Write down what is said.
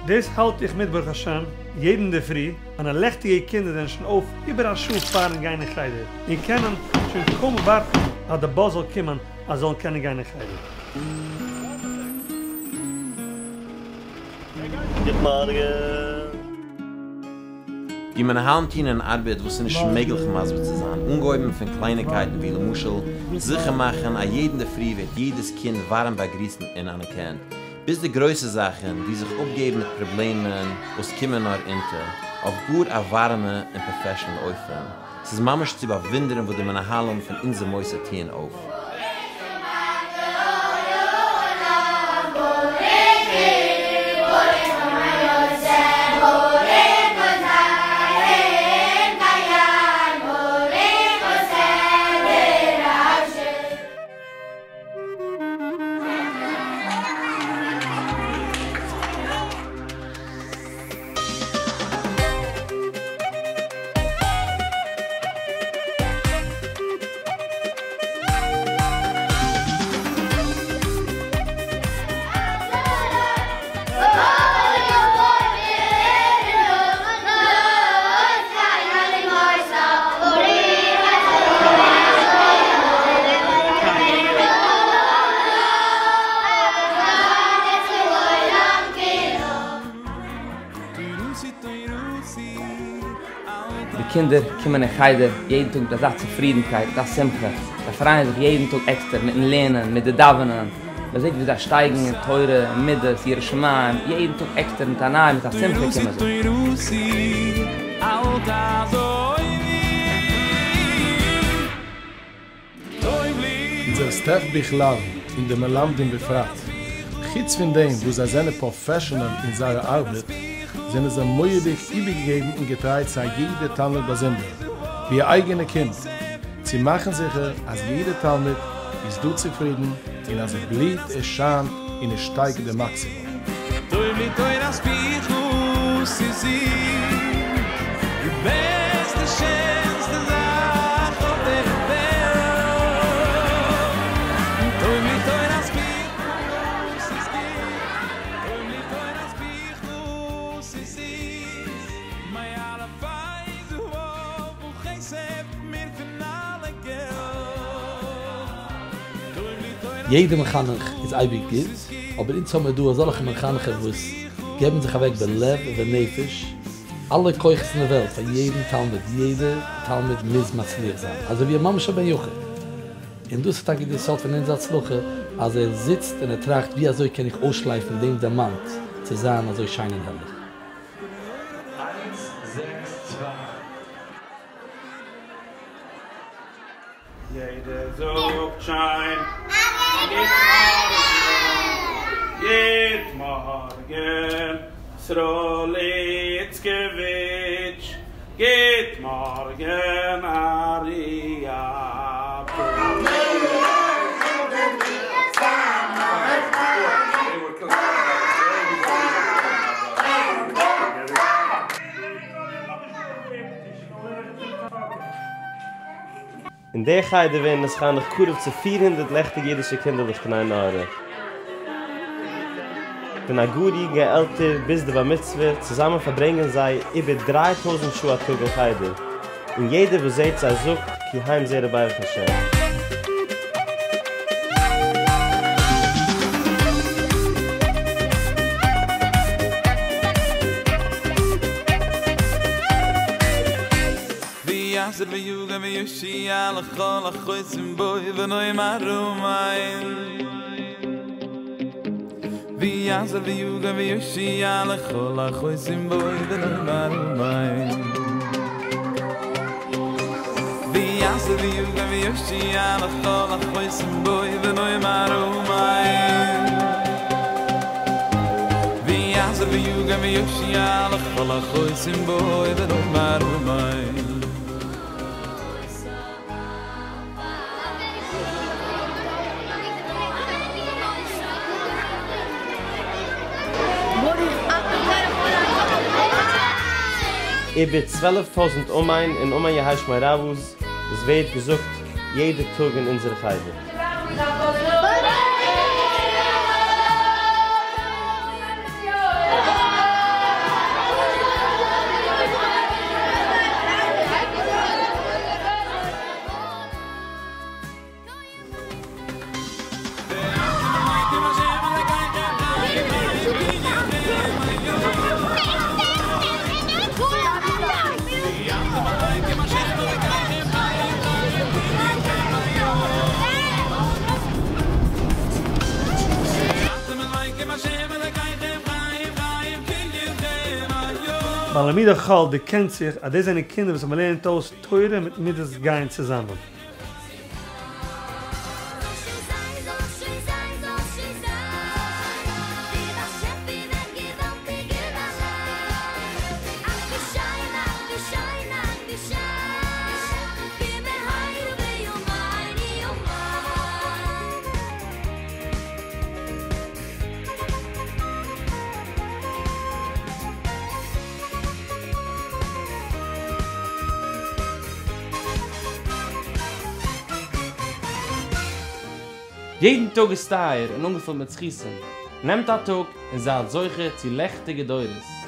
דאס האלט איך מיט ברוך השם יעדן אינדערפרי, מיינע לעכטיגע קינדער זענען שוין אויף איבער א שעה פארן גיין אין חדר, און קענען שוין קוים ווארטן אז די באס זאל קומען אז זיי זאלן קענען גיין אין חדר. גוט מארגן. די מנהלים טוען אן ארבעט וואס איז נישט מעגליך מסביר צו זיין, אנגעהויבן פון קלייניקייטן ווי למשל זיכער מאכן אז יעדן אינדערפרי ווערט יעדעס קינד ווארעם באגריסט און אנערקענט, ביז די גרויסע זאכן ווי זיך אפגעבן מיט פראבלעמען וואס קומען נאר אונטער, אויף גאר א ווארעמע און פראפעשענעל אופן. ס'איז ממש צו באוואונדערן וואס די מנהלים פון אונזער מוסד טוען אויף. די קינדער קומען אין חדר יעדן טאג מיט אזא צופרידנקייט, מיט א שמחה, זיי פרייען זיך יעדן טאג עקסטער מיטן לערנען, מיט די דאווענען, מען זעט ווי זיי שטייגן אין תורה, אין מידות, יראת שמים, יעדן טאג עקסטער מיט א נייע, מיט א שמחה קומען זיי. אונזער סטעף בכלל און די מלמדים בפרט, חוץ פון דעם וואס זיי זענען פראפעשענעל אין זייער ארבעט, זענען זיי מורא'דיג איבערגעגעבן און געטריי צו א יעדע תלמיד באזונדער, ווי א אייגענע קינד, צו מאכן זיכער אז יעדע תלמיד איז דא צופרידן און אז ער בליהט, ער שיינט און ער שטייגט די מאקסימום. יעדע מחנך איז אייביג גוט, אבער אונז האמיר דא אזאלכע מחנכים וואס געבן זיך אוועק בלב ונפש, אלע כוחות אין די וועלט פאר יעדן תלמיד, יעדע תלמיד מוז מצליח זיין, אזוי ווי ממש א בן יחיד, און דאס איז טאקע די סוד פון אונזער הצלחה, אז ער זיצט און ער טראכט ווי אזוי קען איך אויסשלייפן דעם דימאנט צו זיין אזוי שיין און הערליך. איינס זעקס צוויי. יעדער זאגט שיין א גוט מארגן, גוט מארגן, סרולי איצקעוויטש, גוט מארגן ארי אפעל. אין דער חדר ווערן נתחנך קרוב צו 400 לעכטיגע אידישע קינדערלעך קיין עין הרע. פון א גאר יונגע עלטער ביז די בר מצוה, צוזאמען פארברענגען זיי איבער 3000 שעה א טאג אין חדר, און יעדער וואס זעט זיי זאגט כי הם זרע ברך השם. ויעזר ויגן ויושיע לכל החוסים בו ונאמר אמן. ויעזר ויגן ויושיע לכל החוסים בו ונאמר אמן. ויעזר ויגן ויושיע לכל החוסים בו ונאמר אמן. ויעזר ויגן ויושיע לכל החוסים בו ונאמר אמן. איבער 12,000 אמן און אמן יהא שמיה רבא'ס וואס ווערט געזאגט יעדע טאג אין אונזער חדר. ביי לימודי חול דערקענט זיך אז דאס זענען קינדער וואס מען לערנט אויס תורה מיט מידות גייען צוזאמען. יעדן טאג איז טייער און אנגעפילט מיט זכותים. נעמט א טאג און זייט זוכה צו לעכטיגע דורות.